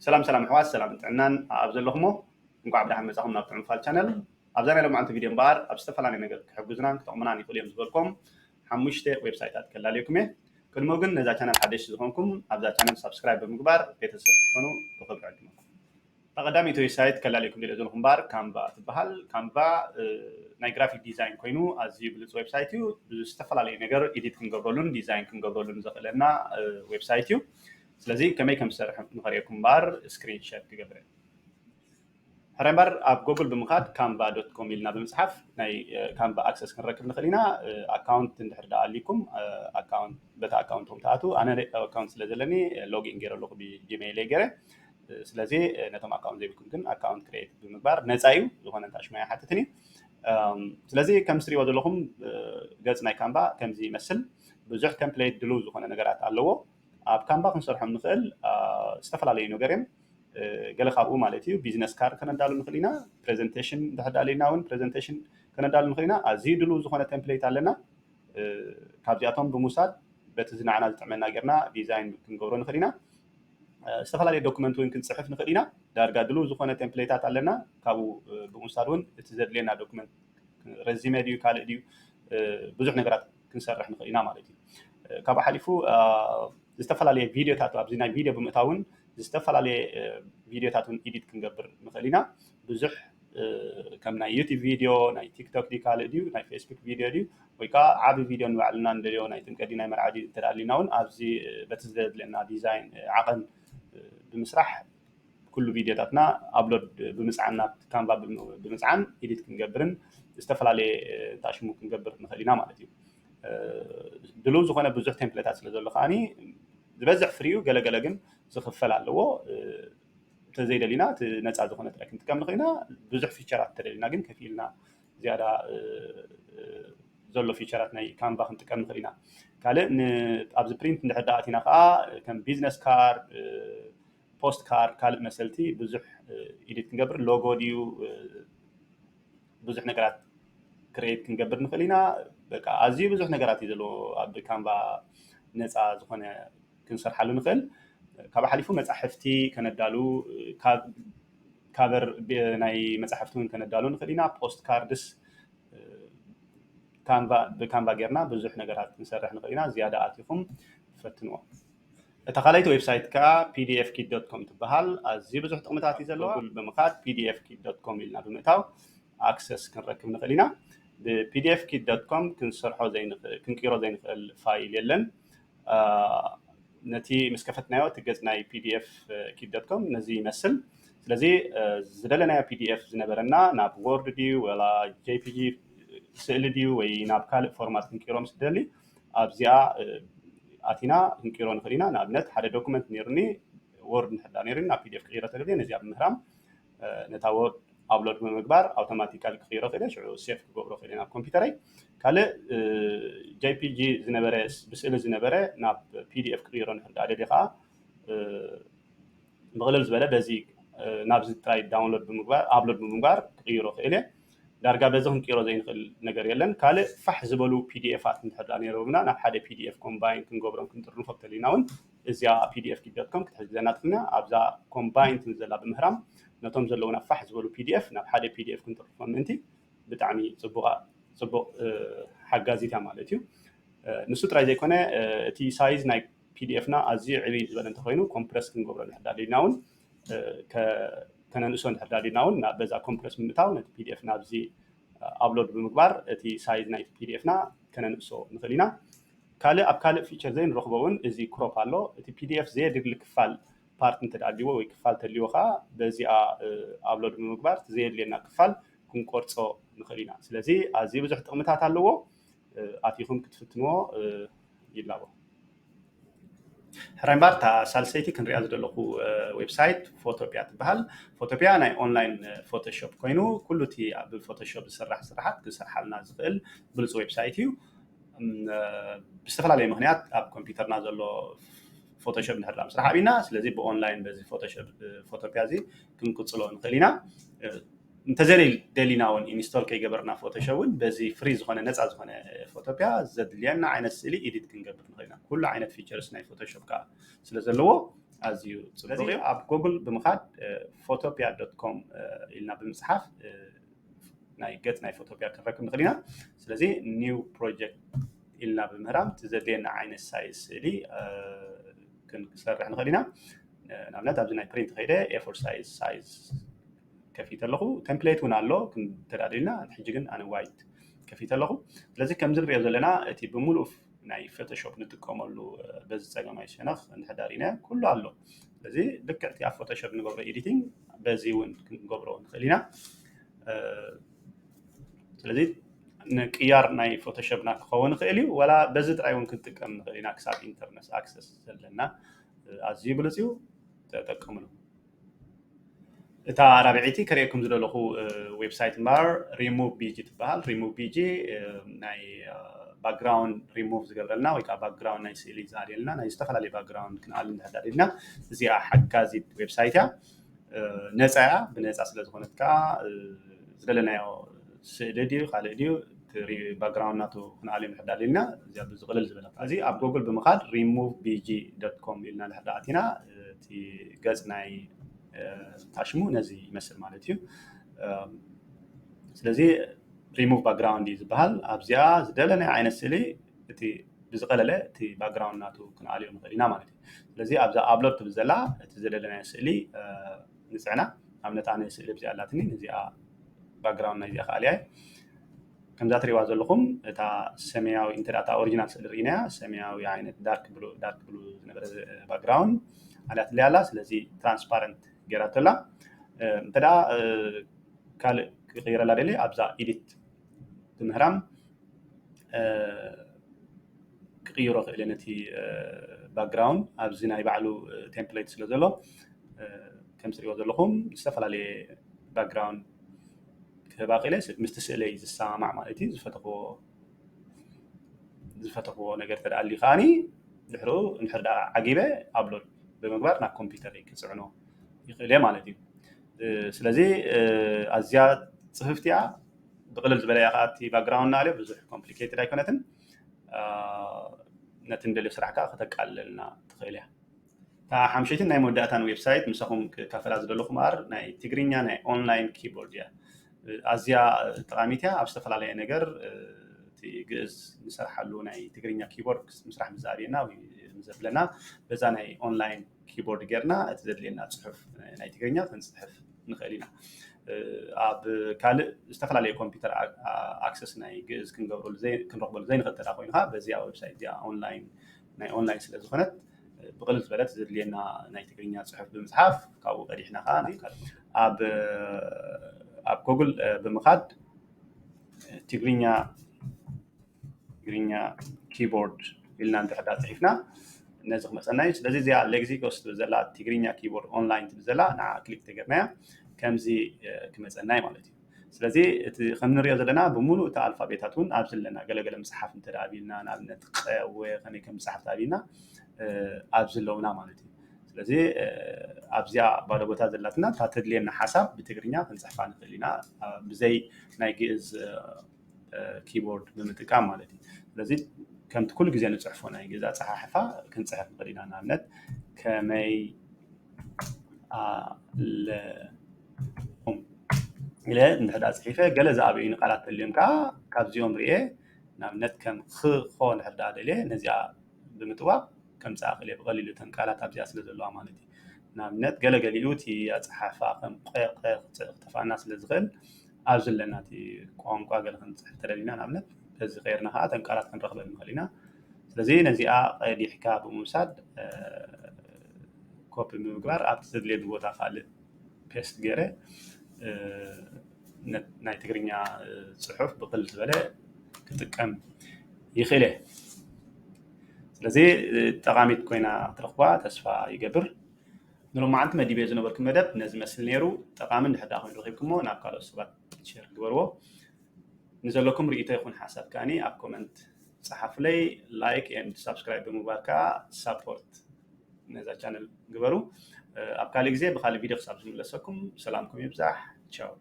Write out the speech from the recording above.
ሰላም ሰላም ኣሕዋት፣ ሰላም ጥዕናን ኣብ ዘለኹሞ፣ እንኳዕ ብደሓን መጻኹም ናብ ጥዑም ፋል ቻነል። ኣብዛ ናይ ሎማዓንቲ ቪድዮ እምበኣር ኣብ ዝተፈላለየ ነገር ክሕግዙናን ክጠቕሙናን ይኽእሉ እዮም ዝበልኩም ሓሙሽተ ዌብሳይታት ከላልየኩም እየ። ቅድሚኡ ግን ነዛ ቻነል ሓደሽቲ ዝኾንኩም ኣብዛ ቻነል ሳብስክራይብ ብምግባር ቤተሰብ ክትኮኑ ብኽብሪ ዕድመኩም። ቀዳሚት ዌብሳይት ከላልየኩም ደልየ ዘለኹ እምበኣር ካንቫ ትበሃል። ካንቫ ናይ ግራፊክ ዲዛይን ኮይኑ ኣዝዩ ብሉፅ ዌብሳይት እዩ። ዝተፈላለዩ ነገር ኤዲት ክንገብረሉን ዲዛይን ክንገብረሉን ዘኽእለና ዌብሳይት እዩ። ስለዚ ከመይ ከም ዝሰርሕ ንኸርእየኩም እምበኣር ስክሪን ሸር ክገብር። ሕራይ እምበኣር ኣብ ጎግል ብምኻድ ካንቫ ዶት ኮም ኢልና ብምፅሓፍ ናይ ካንቫ ኣክሰስ ክንረክብ ንኽእል ኢና። ኣካውንት እንድሕር ደኣ ኣልይኩም ኣካውንት በቲ ኣካውንትኩም ትኣትዉ። ኣነ ኣካውንት ስለ ዘለኒ ሎጊን ገይረ ኣለኹ ብጂሜይለይ ገይረ። ስለዚ ነቶም ኣካውንት ዘይብልኩም ግን ኣካውንት ክሬት ብምግባር ነፃ እዩ። ዝኾነ እንታሽማ ኣይሓትትን እዩ። ስለዚ ከም ትሪእዎ ዘለኹም ገፅ ናይ ካንቫ ከምዚ ይመስል። ብዙሕ ቴምፕሌት ድልው ዝኾነ ነገራት ኣለዎ። ኣብ ካንቫ ክንሰርሖም ንኽእል ዝተፈላለዩ ነገር እዮም። ገለ ካብኡ ማለት እዩ ቢዝነስ ካርድ ከነዳሉ ንኽእል ኢና። ፕሬዘንቴሽን እንድሕር ደኣ ኣልዩና እውን ፕሬዘንቴሽን ከነዳሉ ንኽእል ኢና። ኣዝዩ ድልው ዝኾነ ቴምፕሌት ኣለና። ካብዚኣቶም ብምውሳድ በቲ ዝንዓና ዝጥዕመና ጌርና ዲዛይን ክንገብሮ ንኽእል ኢና። ዝተፈላለዩ ዶክመንት እውን ክንፅሕፍ ንኽእል ኢና። ዳርጋ ድልው ዝኾነ ቴምፕሌታት ኣለና። ካብኡ ብምውሳድ እውን እቲ ዘድልየና ዶክመንት ረዚመ ድዩ ካልእ ድዩ ብዙሕ ነገራት ክንሰርሕ ንኽእል ኢና ማለት እዩ። ካብኡ ሓሊፉ ዝተፈላለየ ቪዲዮታት ኣብዚ ናይ ቪዲዮ ብምእታውን ዝተፈላለየ ቪዲዮታት እውን ኤዲት ክንገብር ንኽእል ኢና። ብዙሕ ከም ናይ ዩቲብ ቪዲዮ፣ ናይ ቲክቶክ ድዩ ካልእ ድዩ፣ ናይ ፌስቡክ ቪዲዮ ድዩ ወይ ከዓ ዓቢ ቪዲዮ ንባዕልና ንደልዮ ናይ ጥምቀት ድዩ ናይ መርዓ ድዩ እንተ ኣሊና እውን ኣብዚ በቲ ዘድልየና ዲዛይን ዓቐን ብምስራሕ ኩሉ ቪዲዮታትና ኣፕሎድ ብምፅዓን ናብ ካንቫ ብምፅዓን ኤዲት ክንገብርን ዝተፈላለየ ታሽሙ ክንገብር ንኽእል ኢና ማለት እዩ። ድልው ዝኾነ ብዙሕ ቴምፕሌታት ስለ ዘሎ ከዓኒ ዝበዝሕ ፍሪ እዩ፣ ገለገለ ግን ዝኽፈል ኣለዎ። እንተዘይደሊና እቲ ነፃ ዝኾነ ጥራይ ክንጥቀም ንኽእል ኢና። ብዙሕ ፊቸራት እንተደሊና ግን ከፊልና ዝያዳ ዘሎ ፊቸራት ናይ ካንቫ ክንጥቀም ንኽእል ኢና። ካልእ ኣብዚ ፕሪንት እንድሕር ደኣ ኣቲና ከዓ ከም ቢዝነስ ካርድ፣ ፖስት ካርድ፣ ካልእ መሰልቲ ብዙሕ ኤዲት ክንገብር ሎጎ ድዩ ብዙሕ ነገራት ክሬት ክንገብር ንኽእል ኢና። በቃ ኣዝዩ ብዙሕ ነገራት እዩ ዘለዎ ኣብ ካንቫ ነፃ ዝኾነ ክንሰርሓሉ ንኽእል። ካብ ሓሊፉ መፃሕፍቲ ከነዳሉ ካቨር ናይ መፃሕፍቲ እውን ከነዳሉ ንኽእል ኢና። ፖስት ካርድስ ካንቫ ብካንቫ ጌርና ብዙሕ ነገራት ክንሰርሕ ንኽእል ኢና። ዝያዳ ኣቲኹም ፈትንዎ። እታ ካልኣይቲ ዌብሳይት ከዓ ፒዲኤፍ ኪት ዶት ኮም ትበሃል። ኣዝዩ ብዙሕ ጥቕምታት እዩ ዘለዋ። ጉግል ብምኻድ ፒዲኤፍ ኪት ዶት ኮም ኢልና ብምእታው ኣክሰስ ክንረክብ ንኽእል ኢና። ብፒዲኤፍ ኪት ዶት ኮም ክንሰርሖ ክንቅይሮ ዘይንኽእል ፋይል የለን። ነቲ ምስ ከፈትናዮ እቲ ገፅ ናይ ፒዲኤፍ ኪት ዶት ኮም ነዚ ይመስል። ስለዚ ዝደለናዮ ፒዲኤፍ ዝነበረና ናብ ወርድ ድዩ ወላ ጄፒጂ ስእሊ ድዩ ወይ ናብ ካልእ ፎርማት ክንቅይሮ ምስ ደሊ ኣብዚኣ ኣቲና ክንቅይሮ ንኽእል ኢና። ንኣብነት ሓደ ዶኩመንት ነይሩኒ ወርድ እንድሕር ደኣ ነይሩኒ ናብ ፒዲኤፍ ክቕይሮ ተደልየ ነዚኣ ብምህራም ነታ ወርድ ኣፕሎድ ብምግባር ኣውቶማቲካሊ ክቕይሮ ክእለ። ሽዑ ሴፍ ክገብሮ ክእለ ናብ ኮምፒውተረይ። ካልእ ጄፒጂ ዝነበረ ብስእሊ ዝነበረ ናብ ፒዲኤፍ ክቕይሮ እንድሕር ደኣ ደልየ ከዓ ብቕልል ዝበለ በዚ ናብዚ ጥራይ ዳውንሎድ ብምግባር ኣፕሎድ ብምግባር ክቕይሮ ክእለ። ዳርጋ በዚ ክንቅይሮ ዘይንኽእል ነገር የለን። ካልእ ፋሕ ዝበሉ ፒዲኤፋት እንድሕር ደኣ ነይሮምና ናብ ሓደ ፒዲኤፍ ኮምባይን ክንገብሮም ክንጥርንፎ ተሊና እውን እዚኣ ፒዲኤፍ ኪት ዶት ኮም ክትሕግዘና ትኽእልና። ኣብዛ ኮምባይን ትብል ዘላ ብምህራም ነቶም ዘለውና ፋሕ ዝበሉ ፒዲኤፍ ናብ ሓደ ፒዲኤፍ ክንጥርንፎም ምእንቲ ብጣዕሚ ፅቡቕ ሓጋዚት እያ ማለት እዩ። ንሱ ጥራይ ዘይኮነ እቲ ሳይዝ ናይ ፒዲኤፍና ኣዝዩ ዕብይ ዝበለ እንተኮይኑ ኮምፕረስ ክንገብሮ እንድሕር ደኣ ደሊና እውን ከነንእሶ እንድሕር ደኣ ደሊና እውን በዛ ኮምፕረስ ብምእታው ነቲ ፒዲኤፍ ናብዚ ኣፕሎድ ብምግባር እቲ ሳይዝ ናይ ፒዲኤፍና ከነንእሶ ንኽእል ኢና። ካልእ ኣብ ካልእ ፊቸር ዘይንረኽቦ እውን እዚ ክሮፕ ኣሎ። እቲ ፒዲኤፍ ዘየድሊ ክፋል ፓርት እንተደኣ ኣልዎ ወይ ክፋል ተልዎ ከዓ በዚኣ ኣፕሎድ ብምግባር እቲ ዘየድልየና ክፋል ክንቆርፆ ንኽእል ኢና። ስለዚ ኣዝዩ ብዙሕ ጥቕምታት ኣለዎ። ኣቲኹም ክትፍትንዎ ይላቦ። ሕራይ እምበኣር እታ ሳልሰይቲ ክንሪኣ ዝደለኹ ዌብሳይት ፎቶፒያ ትበሃል። ፎቶፒያ ናይ ኦንላይን ፎቶሾፕ ኮይኑ ኩሉ እቲ ብፎቶሾፕ ዝስራሕ ስራሓት ክሰርሓልና ዝኽእል ብሉፅ ዌብሳይት እዩ። ብዝተፈላለየ ምኽንያት ኣብ ኮምፒውተርና ዘሎ ፎቶሾፕ እንድሕር ምስ ረሓብ ኢና። ስለዚ ብኦንላይን በዚ ፎቶሾፕ ፎቶፒያ እዚ ክንቅፅሎ ንኽእል ኢና። እንተዘይደሊና እውን ኢንስቶል ከይገበርና ፎቶሾፕ እውን በዚ ፍሪ ዝኾነ ነፃ ዝኾነ ፎቶፒያ ዘድልየና ዓይነት ስእሊ ኤዲት ክንገብር ንኽእል ኢና። ኩሉ ዓይነት ፊቸርስ ናይ ፎቶሾፕ ከዓ ስለ ዘለዎ ኣዝዩ ጽቡቕ እዩ። ኣብ ጎግል ብምኻድ ፎቶፒያ ዶት ኮም ኢልና ብምጽሓፍ ናይ ገጽ ናይ ፎቶፒያ ክንረክብ ንኽእል ኢና። ስለዚ ኒው ፕሮጀክት ኢልና ብምህራም እቲ ዘድልየና ዓይነት ሳይዝ ስእሊ ክንሰርሕ ንኽእል ኢና። ንኣብነት ኣብዚ ናይ ፕሪንት ከይደ ኤ ፎር ሳይዝ ሳይዝ ከፊተ ኣለኹ። ቴምፕሌት እውን ኣሎ ክንተዳደልና። ሕጂ ግን ኣነ ዋይት ከፊተ ኣለኹ። ስለዚ ከምዚ ንሪኦ ዘለና እቲ ብምሉእ ናይ ፎቶሾፕ ንጥቀመሉ በዚ ጸገማይ ሸነኽ እንድሕዳር ኢና ኩሉ ኣሎ። ስለዚ ልክዕ እቲ ኣብ ፎቶሾፕ ንገብሮ ኤዲቲንግ በዚ እውን ክንገብሮ ንኽእል ኢና። ስለዚ ንቅያር ናይ ፎቶሾፕና ክኸውን ይኽእል እዩ፣ ወላ በዚ ጥራይ እውን ክንጥቀም ንኽእል ኢና ክሳብ ኢንተርነት ኣክሰስ ዘለና። ኣዝዩ ብሉፅ እዩ፣ ተጠቀምሉ። እታ ራብዐይቲ ከርእየኩም ዝደለኹ ዌብሳይት እምበኣር ሪሙቭ ቢጂ ትበሃል። ሪሙቭ ቢጂ ናይ ባክግራውንድ ሪሙቭ ዝገብረልና ወይ ከዓ ባክግራውንድ ናይ ስእሊ ዝኣልየልና ናይ ዝተፈላለዩ ባክግራውንድ ክንኣሊ እንድሕር ደሊልና እዚኣ ሓጋዚት ዌብሳይት እያ። ነፃ እያ። ብነፃ ስለ ዝኾነት ከዓ ዝደለናዮ ስእሊ ድዩ ካልእ ድዩ ባክግራውንድ ናቱ ክንኣልዮ እንድሕር ደሊልና እዚኣ ብዙ ቅልል ዝበለ እዚ ኣብ ጎግል ብምኻድ ሪሙቭ ቢጂ ዶት ኮም ኢልና እንድሕር ኣቲና እቲ ገፅ ናይ ታሽሙ ነዚ ይመስል ማለት እዩ። ስለዚ ሪሙቭ ባክግራውንድ እዩ ዝበሃል። ኣብዚኣ ዝደለናዮ ዓይነት ስእሊ እቲ ብዝቐለለ እቲ ባክግራውንድ ናቱ ክንኣልዮ ንኽእል ኢና ማለት እዩ። ስለዚ ኣብዛ ኣፕሎድ ትብል ዘላ እቲ ዝደለናዮ ስእሊ ንፅዕና። ኣብነት ኣነ ስእሊ ኣብዚኣ ኣላትኒ፣ ነዚኣ ባክግራውንድ ናይዚኣ ክኣልያ እየ። ከምዛ ትሪእዋ ዘለኹም እታ ሰማያዊ እንተ እታ ኦሪጂናል ስእሊ ርኢናያ ሰማያዊ ዓይነት ዳርክ ብሉ ዳርክ ብሉ ዝነበረ ባክግራውንድ ኣልያትለይ ኣላ። ስለዚ ትራንስፓረንት ገይራቶ ኣላ። እንተ ደኣ ካልእ ክቕይረላ ደሊ ኣብዛ ኤዲት ብምህራም ክቕይሮ ክእለ ነቲ ባክግራውንድ ኣብዚ ናይ ባዕሉ ቴምፕሌት ስለ ዘሎ ከም ትሪእዎ ዘለኹም ዝተፈላለየ ባክግራውንድ ክህባ ክእለ ምስቲ ስእለይ ዝሰማማዕ ማለት እዩ። ዝፈተኽዎ ዝፈተኽዎ ነገር ተደኣሊ ከዓኒ ድሕሩ እንድሕር ደኣ ዓጊበ ኣፕሎድ ብምግባር ናብ ኮምፒውተር ክፅዕኖ ይኽእል እየ ማለት እዩ። ስለዚ ኣዝያ ፅፍፍቲ እያ። ብቕልል ዝበለ እያ ከዓ እቲ ባክግራውንድ ናልዮ ብዙሕ ኮምፕሊኬትድ ኣይኮነትን። ነቲ ንደልዮ ስራሕ ከዓ ከተቃልለልና ትኽእል እያ። እታ ሓምሸይትን ናይ መወዳእታን ዌብሳይት ምሳኹም ክካፈላ ዝደለኹ ምኣር ናይ ትግርኛ ናይ ኦንላይን ኪቦርድ እያ። ኣዝያ ጠቓሚት እያ። ኣብ ዝተፈላለየ ነገር እቲ ግእዝ ንሰርሓሉ ናይ ትግርኛ ኪቦርድ ምስራሕ ምዝኣብየና ወይ ምዘብለና በዛ ናይ ኦንላይን ኪቦርድ ጌርና እቲ ዘድልየና ፅሑፍ ናይ ትግርኛ ክንፅሕፍ ንኽእል ኢና። ኣብ ካልእ ዝተፈላለየ ኮምፒውተር ኣክሰስ ናይ ግእዝ ክንገብረሉ ክንረኽበሉ ዘይንኽእል ተዳ ኮይንካ በዚኣ ዌብሳይት እዚኣ ኦንላይን ናይ ኦንላይን ስለ ዝኾነት ብቕልል ዝበለት ዘድልየና ናይ ትግርኛ ፅሑፍ ብምፅሓፍ ካብኡ ቀዲሕና ከዓ ኣብ ኣብ ጎግል ብምኻድ ትግርኛ ትግርኛ ኪቦርድ ኢልና እንድሕዳ ፅሒፍና ነዚ ክመፀና እዩ። ስለዚ እዚኣ ሌክሲኮስ ትብል ዘላ ትግርኛ ኪቦርድ ኦንላይን ትብል ዘላ ንዓ ክሊክ ተገርናያ ከምዚ ክመፀና እዩ ማለት እዩ። ስለዚ እቲ ከም ንሪኦ ዘለና ብምሉእ እቲ ኣልፋቤታት እውን ኣብዚ ኣለና። ገለገለ ምፅሓፍ እንተ ኣቢልና ንኣብነት ቀወ ከመይ ከም ምፅሓፍ ተኣቢልና ኣብዚ ኣለውና ማለት እዩ። ስለዚ ኣብዚኣ ባዶ ቦታ ዘላትና እታ ተድልየና ሓሳብ ብትግርኛ ክንፅሕፋ ንኽእል ኢና ብዘይ ናይ ግእዝ ኪቦርድ ብምጥቃም ማለት እዩ። ስለዚ ከምቲ ኩሉ ግዜ ንፅሕፎ ናይ ግእዝ ኣፀሓሕፋ ክንፅሕፍ ንኽእል ኢና። ንኣብነት ከመይ ኣለኹም ኢለ እንድሕዳ ፅሒፈ ገለ ዝኣበዩኒ ቃላት ተልዮም ከዓ ካብዚኦም ርኤ ንኣብነት ከም ኽ ኾ እንድሕዳ ደልየ ነዚኣ ብምጥዋቕ ከምፅኣ ክእል ብቐሊሉ እተን ቃላት ኣብዚኣ ስለ ዘለዋ ማለት እዩ። ንኣብነት ገለገሊኡ እቲ ኣፀሓሕፋ ከም ቐ ክጠፋና ስለ ዝኽእል ኣብዚ ኣለና እቲ ቋንቋ ገለ ክንፅሕፍ ተደሊና ንኣብነት በዚ ከይርና ከዓ እተን ቃላት ክንረኽበን ንኽእል ኢና። ስለዚ ነዚኣ ቀዲሕካ ብምውሳድ ኮፒ ብምግባር ኣብቲ ዘድልየኒ ቦታ ካልእ ፔስት ገይረ ናይ ትግርኛ ፅሑፍ ብቕል ዝበለ ክጥቀም ይኽእል እየ። ስለዚ ጠቓሚት ኮይና ክትረኽቧ ተስፋ ይገብር። ንሎማዓንቲ መዲበ ዝነበርኩ መደብ ነዚ መስል ነይሩ። ጠቓሚ እንድሕር ደኣ ኮይኑ ረኺብኩሞ ናብ ካልኦት ሰባት ሸር ግበርዎ። ንዘለኩም ርእይቶ ይኹን ሓሳብ ከኣኒ ኣብ ኮመንት ጸሓፉለይ። ላይክ ኤንድ ሳብስክራይብ ብምግባር ከዓ ሳፖርት ነዛ ቻነል ግበሩ። ኣብ ካልእ ግዜ ብካልእ ቪድዮ ክሳብ ዝምለሰኩም ሰላምኩም ይብዛሕ። ቻው።